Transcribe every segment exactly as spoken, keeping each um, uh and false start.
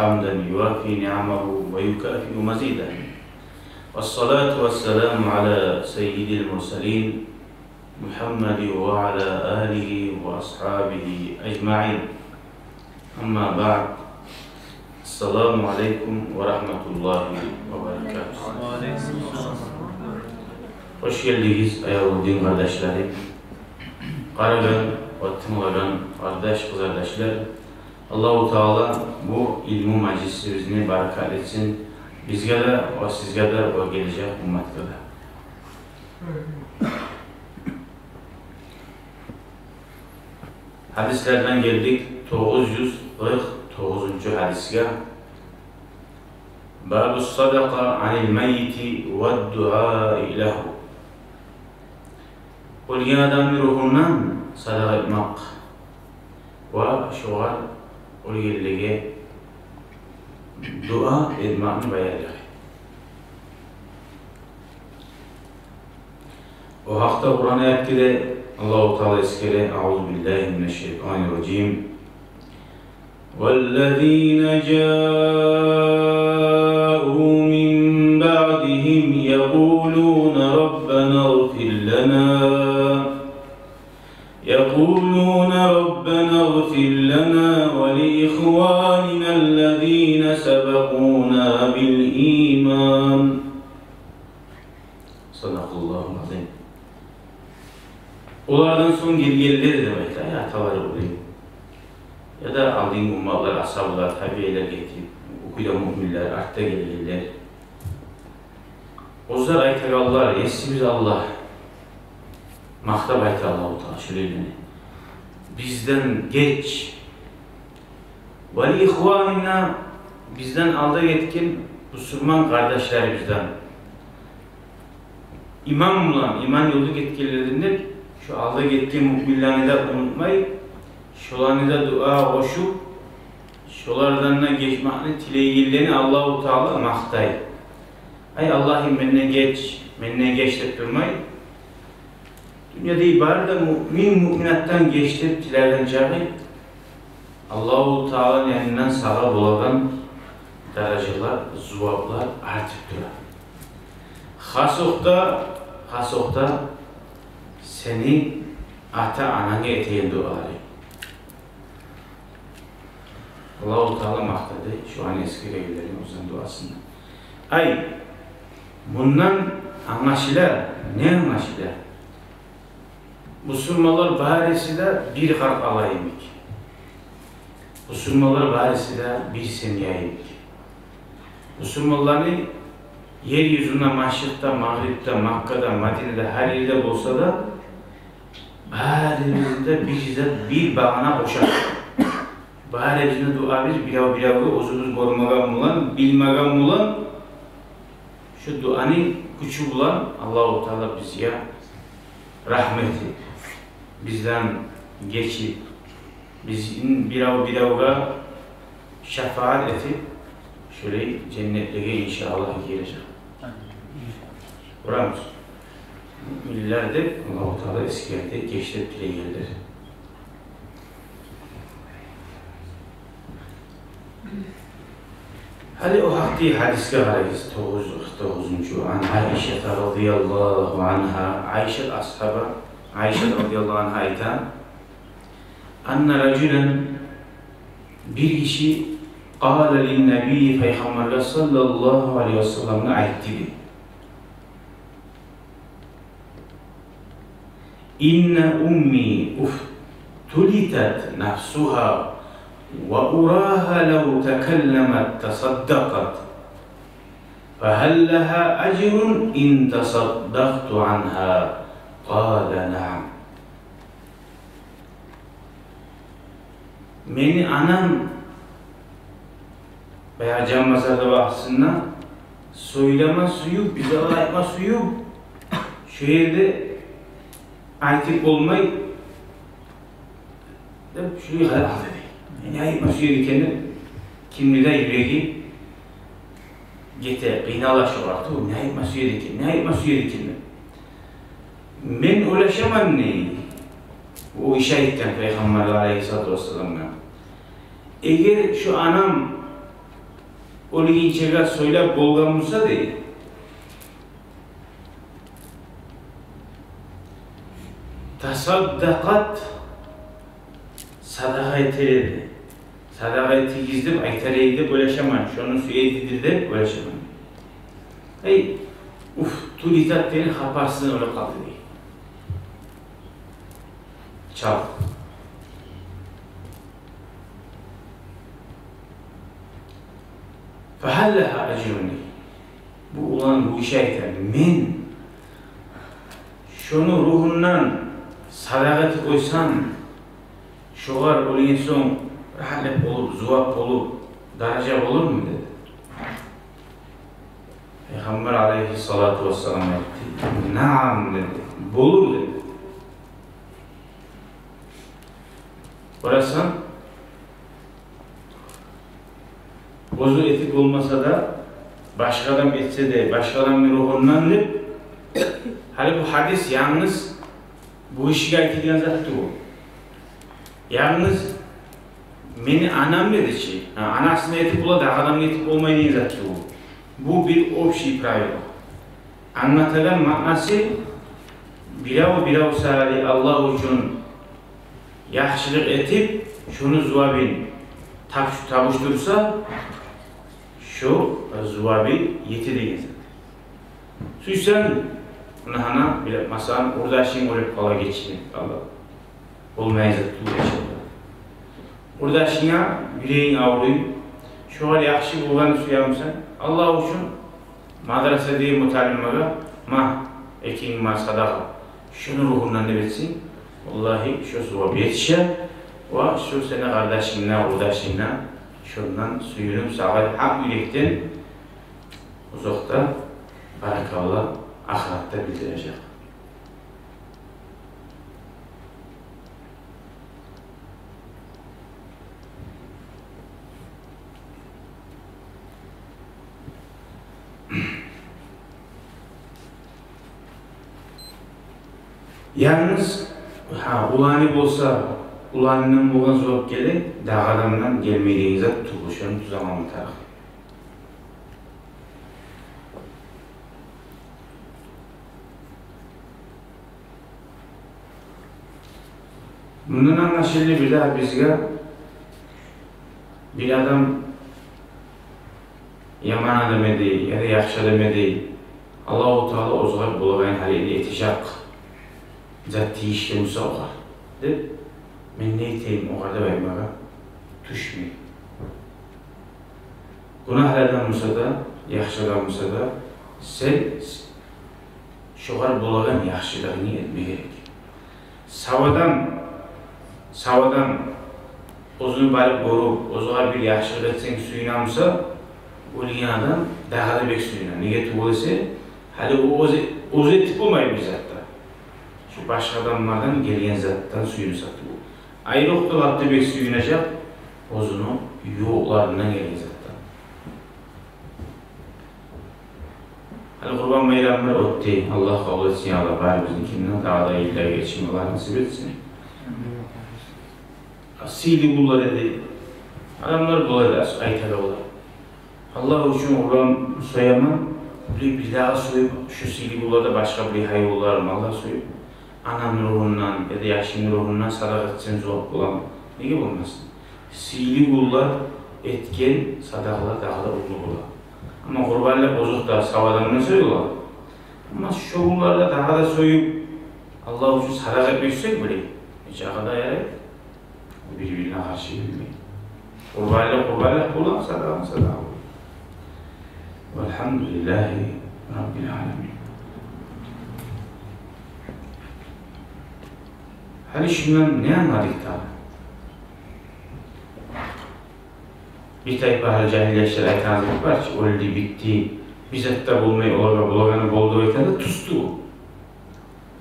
حمدا يوافي نعمه ويكافئ مزيده. والصلاة والسلام على سيد المرسلين محمد وعلى آله وأصحابه أجمعين. أما بعد. السلام عليكم ورحمة الله وبركاته. Хош гелдигиз, аявлу дин къардашларым. Къарагъан ва тынглагъан къардаш-къызардашлар. Аллагьу Таала бу илму мажлисибизни баракат этсин бизге де, ва сизге де, ва гележек умматгъа да. Гьадислерден гелдик тогъуз юз къыркъ тогъузунчу гьадисге. باب الصدقة عن الميت والدعاء له. Оьлген адамны ругьундан садакъа этмакъ ва шогъар, оьлгенлеге дуа этмакъны баянлыгъы. О гьакъда Къуран аятда да Аллагьу Таала эсгере: أعوذ بالله من الشيطان الرجيم. والذين جاءوا من بعدهم يقولون ربنا اغفر لنا، يقولون ربنا اغفر لنا ولإخواننا الذين سبقونا بالإيمان. صدق الله العظيم. Олардан сонг гелгенлер деп айта, я аталары уллу, я да алдынгъы умматлар, асгьабалар, табиилер гетип, оьзге де муъминлер, артда гелгенлер. Оьзлер айтагъанлар: Есибиз Аллагь, макътап айта Аллагьу Таала шолайланы, бизден геч. ولإخواننا, бизден алда гетген бусурман къардашларыбыздан, иман булан, иман ёлда гетгенлерден деп, шо алда гетген муъминлени де унутмай, шоланы да дуагъа къошуп, шолардан да гечмекни тилейгенлени Аллагьу Таала макътай. Ай Аллагьым, менден геч, менден геч деп турмай, дюньяда бары да муъмин муъминатдан геч деп тилеген чакъы, Аллагьу Тааланы янындан сагъа болагъан даражалар, зуваплар артып тура. Хас окъда, хас окъда сени ата-ананга этеген дуаларынг. Аллагьу Таала макътады шоланы эсгерегенлени оьзюню дуасында. Ай, мундан англашыла, не англашыла? Бусурманлар бариси де бир къаркъара йимик. Бусурманлар бариси де бир семья йимик. Бусурманланы ер юзюнде, машрикъда, магърибде, Маккада, Мадинада, гьар ерде болса да, барибизни де бир зат, бир багъана къошар. Барибизни де дуабыз бирев-биревге, оьзюбюз гёрмеген булан, билмеген булан, шо дуаны гючю булан Аллагьу Таала бизге рагьмат этип, бизден гечип, бизин бирев-биревге шапаат этип, шолай женнетлеге иншааллагь гирежек. Къуран муъминлер деп Аллагьу Таала эсгерди, геч деп тилегенлер. Гьали о гьакъдагъы гьадисге къарайыкъ, тогъуз юз къыркъ тогъузунчу. عن عائشة رضي الله عنها, Айшат асгьаба, Айшат رضي الله عنها айта: أن رجلا, бир гиши, قال للنبي, Пайхаммаргъа صلى الله عليه وسلمгъа айтды дей: إن أمي افتلتت نفسها وأراها لو تكلمت تصدقت، فهل لها أجر إن تصدقت عنها؟ قال: نعم. Мени анам, баягъы жан базарда вакътисинде, сёйлеме сююп, бир зат айтма сююп, шо ерде айтып болмай деп, шулай гьал алды дей. Не айтма сюе экен деп, кимни де юреги гете, къыйнала шо вакъти, о не айтма сюе экен, не айтма сюе экен деп. Мен ойлашаман дей, о гиши айтгъан Пайхаммар алайгьиссалату вассаламгъа: эгер шо анам Оьлгенчеге сёйлеп болгъан буса, дей, тасаддакъат, садагъа этер эди. Садагъа этигиз деп айтар эди деп ойлашаман. Шону сюе эди деп ойлашаман. Эй, уф, тюгюл зат деген хабарсыз оьлюп къалды, дей. Чал. Фагьал лагьа ажрун, дей. Бу улан, бу гиши айта: «Мен шону ругьундан садагъа этип къойсам, шогъар оьлген сонг рагьатлыкъ болуп, зувап болуп, даража болурму?» — деди. Пайхаммар алайгьиссалату вассалам айтды: «Наам», — деди. «Болур», — деди. Къарасанг, оьзю этип болмаса да, башгъа адам этсе де, башгъа адамны ругьундан деп. Гьали бу гьадис янгыз бу гишиге айтылгъан зат тюгюл. Янгыз «мени анам» деди чи, гьа, анасына этип бола, дагъы адамгъа этип болмай деген зат тюгюл. Бу бир общий правило. Англатагъан маънасы: бирев бирев саялы Аллагь учун яхшылыкъ этип, шону зувабын таб-, табушдурса, шо зувабы ете деген зат. Сюйсенг, муна гьана, биле, масала, къурдашынг оьлюп къала, гечинген къала. Болмайгъан зат тюгюл яшавда. Къурдашынга юрегинг авруй, шогъар яхшы болгъанны сюемисен, Аллагь учун мадрасадагъы муталимлеге, ма, экинг ма садагъа, шону ругьундан деп этсенг, валлагьи, шо зувап етише, ва шо сени къардашынг да, къурдашынг да шондан сююнюп, сагъа гьакъ юрекден озокъда баракалла ахыратда билдирежек. Янгыз, гьа, уланы болса, уланындан болгъан зувап геле, дагъы адамдан гелмейдиген зат тюгюл, шону тюз англама тарыкъ. Мундан англашылды бирдагъы бизге: бир адам яман адам эди яда яхшы адам эди, Аллагьу Таала огъар болагъан гьалын этежек, зат тийишли буса огъар деп, мен не этейим огъар деп айтмагъа тюшмей. Гюнагьлы адам буса да, яхшы адам буса да, сен шогъар болагъан яхшылыгъынгны этме герек. Сав адам, сав адам оьзюн барып гёрюп, оьзюне бир яхшылыкъ этсенг сююне буса, оьлген адам дагъы да бек сююне. Неге тюгюл эсе, гьали о оьзю, оьзю этип болмай бир зат да. Шо башгъа адамлардан гелген затдан сююнсе тюгюл. Айрокъда лап да бек сююнежек оьзюню ювукъларындан гелген затдан. Гьали Къурбан байрамлар оьтдю. Аллагь къабул этсин, я Аллагь, барыбызныки де, дагъы да йыллагъа етишмеге насип этсин. Сыйлы гюнлер эди. Адамлар бола эди, айта да бола: «Аллагь учун къурбан сояман, бир, бирдагъы союп, шо сыйлы гюнлерде башгъа бир гьайванлар, маллар союп, анамны ругьундан яда яшымны ругьундан садагъа этсем зувап боламы?» Неге болмасын? Сыйлы гюнлер этген садагъалар дагъы да уллу бола. Амма къурбанлыкъ озокъда, сав адамдан союла. Амма шо гюнлерде дагъы да союп, Аллагь учун садагъа этме сюйсек, биле, нечакъы да ярай. Бир-бирине къаршы гелмей. Къурбанлыкъ къурбанлыкъ бола, садагъа садагъа бола. Валгьамдулиллагьи раббил аламин. Гьали шундан не англадыкъ дагъы? Бир тайпа гьали жагьил яшлар айтагъан зат бар чы: «Оьлдю, битди, бир зат да болмай, олагъа болагъаны болду», — деп айта да, тюз тюгюл.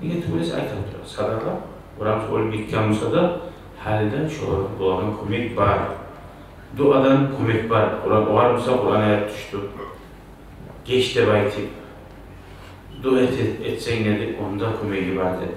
Неге тюгюл эсе, айтып тура: садагъа, орамча оьлюп гетген буса да, гьали де шолагъа болагъан кёмек бар. Дуадан кёмек бар. Къуран, огъар буса Къуран аят тюшдю. Геч деп айтып, дуа эт, этсенг, деди, онда кёмеги бар деп.